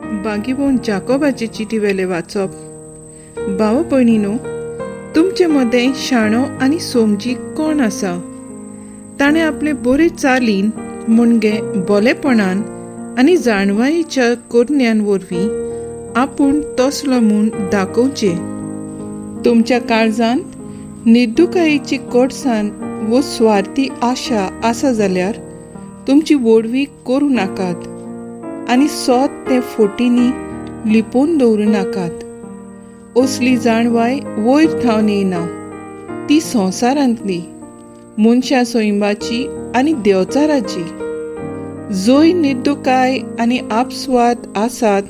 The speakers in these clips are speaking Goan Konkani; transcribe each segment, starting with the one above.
बागीबोन जाकोबाचे चिटी वेले वाचप. भाव भयणीनो, तुमचे मदें शाणो आनी सोमजी कोण आसा? ताणें आपले बरे चालीन म्हणजे बोलेपणान आनी जाणवायेच्या करण्यान वरवीं आपूण तसलो म्हूण दाखोवचें. तुमच्या काळजांत निर्दुकायेची कोडसाण वो स्वार्थी आशा आसा जाल्यार तुमची व्हडवीक करूं नाकात आनी सोद तें फोटींनी लिपोवन दवरूं नाकात. असली जाणवाय वयर थावन येयना, ती संवसारांतली, मनशा सैमाची आनी देवचाराची. जंय निर्दुकाय आनी आपस्वाद आसात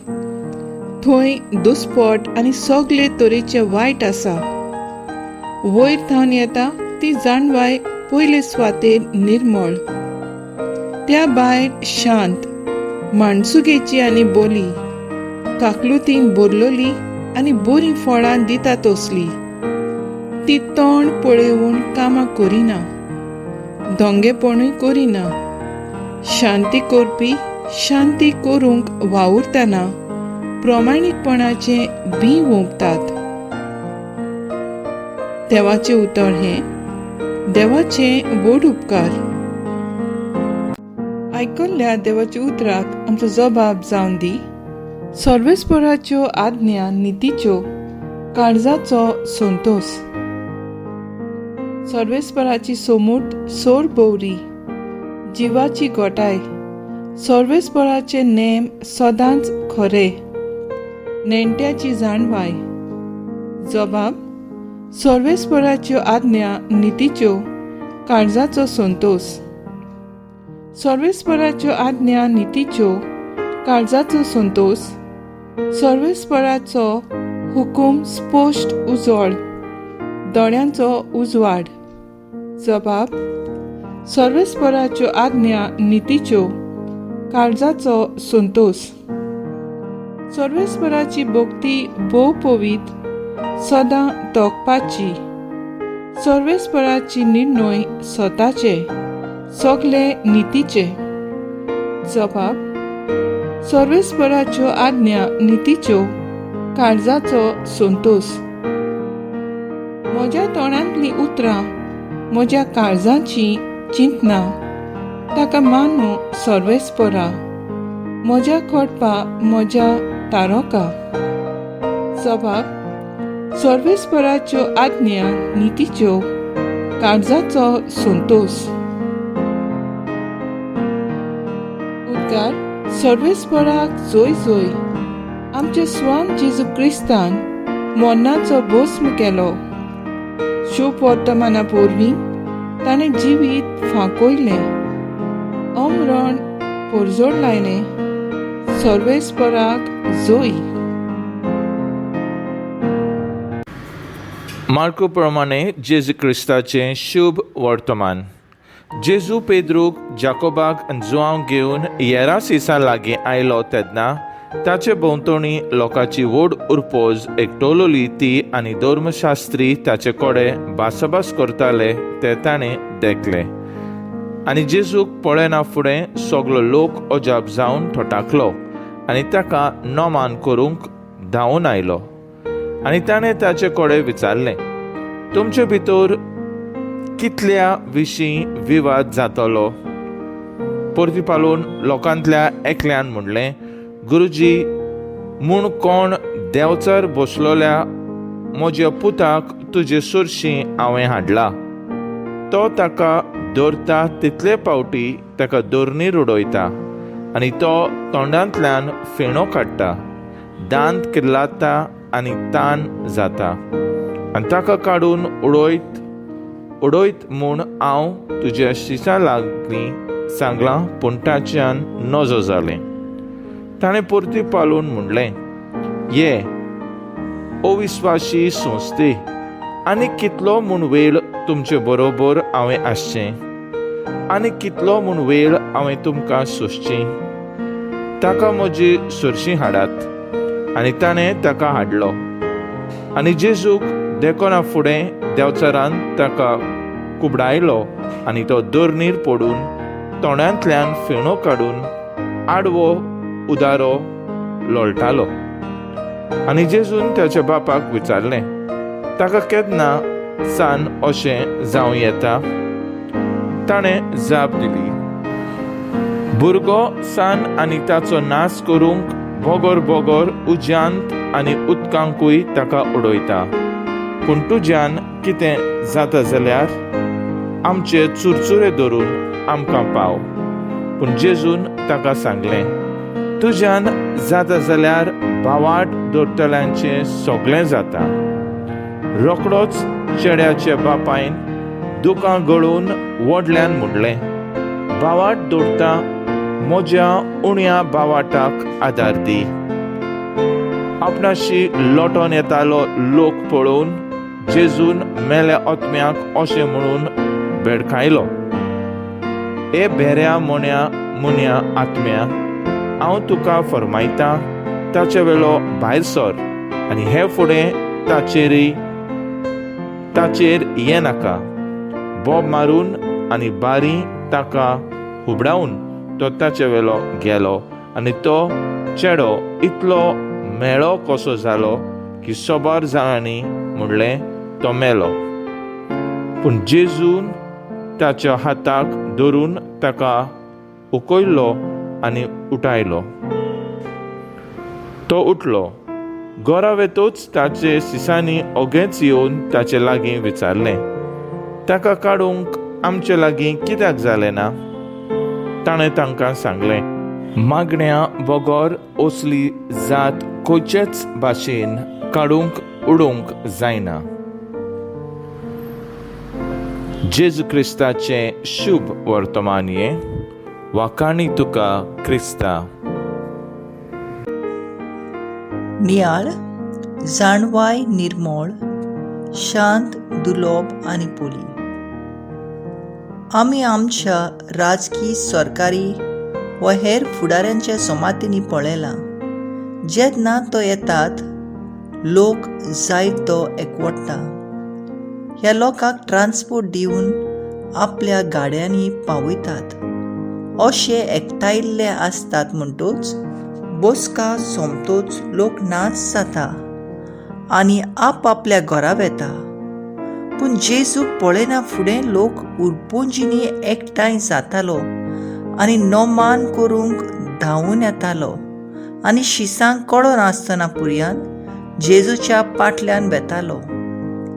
थंय दुस्पट आनी सगळे तरेचे वायट आसा. वयर थावन येता ती जाणवाय पयले सुवातेर निर्मळ, त्या भायर शांत, माणसुगेची आनी बोली, काकलुतीन भरलोली आनी बरीं फळां दिता तसली. ती तोंड पळोवन कामां करिना, दोंगेपणूय करिना. शांती करपी शांती करूंक वावुरतना प्रमाणीकपणाचें बीं वोंपतात. देवाचें उतर हें देवाचें व्हड उपकार. आयकल्ल्या देवाच्या उतराक आमचो जबाब जावन दी. सर्वेस्पराच्यो आज्ञा नितीच्यो, काळजाचो संतोस. सर्वेस्पराची सोमूर्त सोर बोवरी, जिवाची गोटाय. सर्वेस्पराचे नेम सदांच खरे, नेणट्याची जाणवाय. जबाब: सर्वेस्पराच्यो आज्ञा नितीच्यो, काळजाचो संतोस. सर्वेस्पराच्यो आज्ञा नितीच्यो, काळजाचो संतोस. सर्वेस्पराचो हुकूम स्पश्ट उजळ, दोळ्यांचो उजवाड. जबाब: सर्वेस्पराच्यो आज्ञा नितीच्यो, काळजाचो संतोस. सर्वेस्पराची भक्ती भोव पवित्र, सदां तोखपाची. सर्वेस्पराची निर्णय स्वताचे, सगळे नितीचे. जबाब: सर्वेस्पराच्यो आज्ञा नितीच्यो, काळजाचो संतोस. म्हज्या तोंडांतलीं उतरां, म्हज्या काळजाची चिंतना ताका मानू सर्वेस्परा, म्हज्या खडपा, म्हज्या तारोका. जबाब: सर्वेस्पराच्यो आज्ञा नितीच्यो, काळजाचो संतोस. उद्गार: सर्वेस्पराक जोय जोय! आमच्या स्वाम जेजू क्रिस्तान मरणाचो भस्म केलो. शुभ वर्तमाना पोरवीं ताणें जिवीत फांकयलें, अमरण परजोडलायलें. सर्वेस्पराक जोय! मार्को प्रमाणे जेजू क्रिस्ताचें शुभ वर्तमान. जेजू पेद्रूक, जाकोबाक आनी जुआंव घेवन येरासिसा लागीं आयलो तेन्ना ताचे भोंवतणी लोकांची व्हड उरपोज एकटवलोली ती आनी धर्मशास्त्री ताचे कडेन भासाभास करताले ते ताणें देखलें. आनी जेजूक पळयना फुडें सगलो लोक अजाप जावन थटाकलो आनी ताका नमान करूंक धांवून आयलो. आनी ताणें ताचे कडेन विचारलें, तुमचे भितर कितल्या विशीं विवाद जातलो? परतीपालून लोकांतल्या एकल्यान म्हणलें, गुरुजी, म्हूण कोण देंवचार बसलोल्या म्हज्या पुताक तुजे सरशीं हांवें हाडला. तो ताका धरता तितले फावटी ताका दोरणीर उडयता आनी तो तोंडांतल्यान फेणो काडटा, दांत किल्लाता आनी ताण जाता. आनी ताका काडून उडयत उडयत म्हूण हांव तुज्या शिसां लागीं सांगलां, पूण ताच्यान नजो जालें. ताणें परती पालून म्हणलें, ये अविस्वाशी संस्थे, आनी कितलो म्हूण वेळ तुमचे बरोबर हांवें आसचें, आनी कितलो म्हूण वेळ हांवें तुमकां सोंसचें? ताका म्हजी सरशीं हाडात. आनी ताणें ताका हाडलो. आनी जेजूक देखना फुडें देंवचारान ताका कुबडायलो आनी तो दोरणीर पडून तोंडांतल्यान फेणो काडून आडवो उदारो लोळटालो. आनी जेजून ताच्या बापाक विचारलें, ताका केन्ना सान अशें जावं येता? ताणें जाप दिली, भुरगो सान आनी ताचो नाश करूंक बोगोर बोगोर उज्यांत आनी उदकांकूय ताका उडयता. पूण तुज्यान कितें जाता जाल्यार आमचे चुरचुरे धरून आमकां पाव. पूण जेजून ताका सांगलें, तुज्यान जाता जाल्यार भावाट दवरतल्यांचें सगळें जाता. रोखडोच चेड्याच्या बापायन दुकां गळून व्हडल्यान म्हणलें, भावाट दवरता म्हज्या उण्या भावाटाक आदार दी. आपणाशी लोटोन येतालो लोक पळोवन जेजून मेल्या आत्म्याक अशें म्हणून बेडकायलो, ए भेऱ्या मोन्या मुन्या आत्म्या, हांव तुका फरमायता, ताचे वेलो भायर सर आनी हे फुडें ताचेर ये नाका. बोब मारून आनी बारी ताका हुबडावन तो ताचे वेलो गेलो आनी तो चेडो इतलो मेळो कसो जालो की सोबार जाणांनी म्हणलें तो मेलो. पूण जेजून ताच्या हाताक धरून ताका उखयलो आनी उठायलो. तो उठलो. घरा वेतूच ताचे सिसांनी ओगेच येवन ताचे लागीं विचारलें, ताका काडूंक आमचे लागीं कित्याक जालें ना? ताणें तांकां सांगलें, मागण्या बगर असली जात खंयचेच भाशेन काडूंक उडोवंक जायना. जेजू क्रिस्ताचें शुभ वर्तमान हें. वाखाणी तुका क्रिस्ता. नियाळ जाणवाय निर्मळ शांत दुलोब आनी पोली. आमी आमच्या राजकी सरकारी वा हेर फुडाऱ्यांच्या समातींनी पळयलां, जेन्ना तो येतात लोक जायतो एकवटता. ह्या लोकांक ट्रान्सपोर्ट दिवन आपल्या गाड्यांनी पावयतात. अशे एकठांयल्ले आसतात म्हणटूच बसका सोमतोच लोक नाच जाता आनी आपआपल्या घरा वेता. पूण जेजूक पळयना फुडें लोक उरपोंजीनी एकठांय जातालो आनी नोमान करूंक धांवून येतालो आनी शिसांक कळनासतना पुरयान जेजूच्या पाटल्यान वेतालो,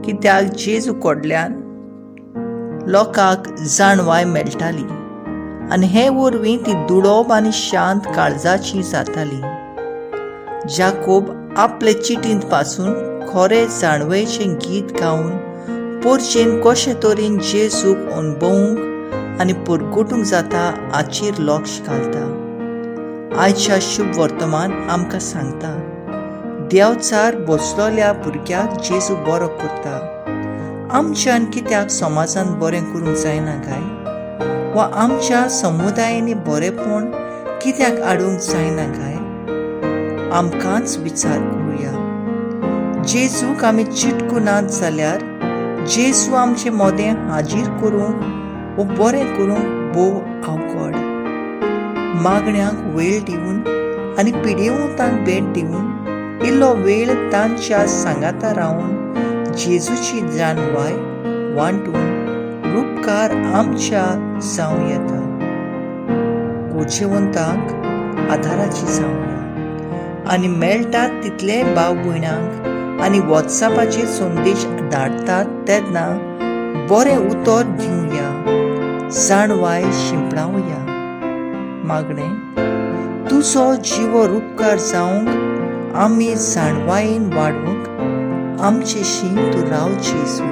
कित्याक जेजू कडल्यान लोकांक जाणवाय मेळटाली आनी हे वरवीं ती दुडोब आनी शांत काळजाची जाताली. जाकोब आपले चिटींत पासून खरें जाणवयेचें गीत गावन पोरचेन कशे तरेन जेजूक अणभवूंक आनी परगटूंक जाता हाचेर लक्ष घालता. आयच्या शुभ वर्तमान आमकां सांगता, देवचार बसलोल्या भुरग्याक जेजू बरो करता. आमच्यान कित्याक समाजान बरें करूंक जायना काय? वा आमच्या समुदायांनी बरेपण कित्याक हाडूंक जायना काय? आमकांच विचार करुया. जेजूक आमी चिटकुनात जाल्यार जेजू आमचे मोदें हाजीर करूंक वा बरें करूंक भोव अवघड. मागण्यांक वेळ दिवन आनी पिडेवंतांक भेट दिवन इल्लो वेळ तांच्या सांगाता रावन जेजूची जाणवाय वांटून रुपकार आमच्या जावं येता. गरजेवंतांक आदाराची जावया आनी मेळटात तितले भाव भयणांक आनी वॉट्सॅपाचेर संदेश धाडटात तेन्ना बरें उतर दिवया, जाणवाय शिंपडावया. मागणें, तुजो जिवो रुपकार जावंक आमी जाणवायेन वाडूंक आमचे शीं तूं राव जेजू.